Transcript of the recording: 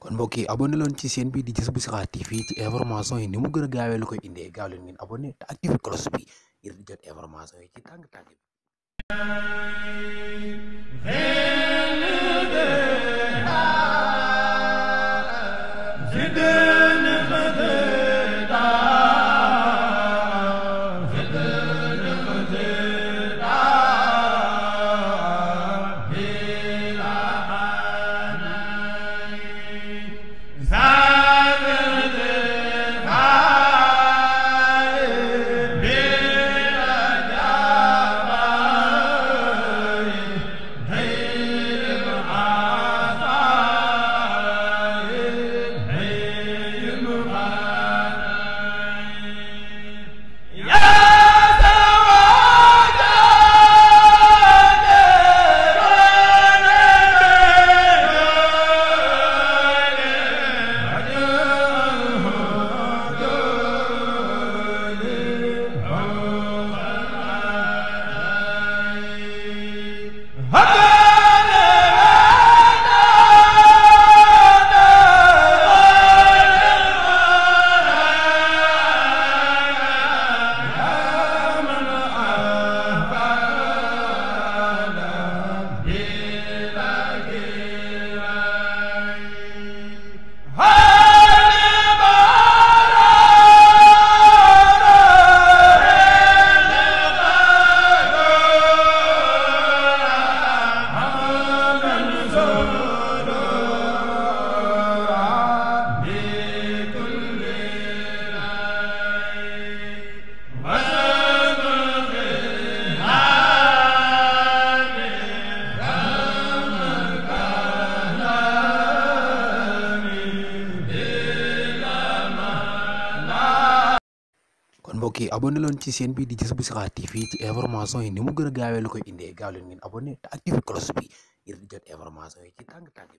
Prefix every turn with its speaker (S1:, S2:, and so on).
S1: kon mbokk yi abonné leen ci chaîne bi di Gis Bu Sixaar TV ci information yi ni mu gën a gaawee la koy indee gaaw leen ngeen abonné te activé cloche bi ngir di jot information yi ci tàng-tàng bi. kon mbokk yi abonné leen ci chaîne bi di Gis Bu Sixaar TV ci information yi ni mu gën a gaawee la koy indee gaaw leen ngeen abonné te activé cloche bi ngir di jot information yi ci tàng-tàng bi.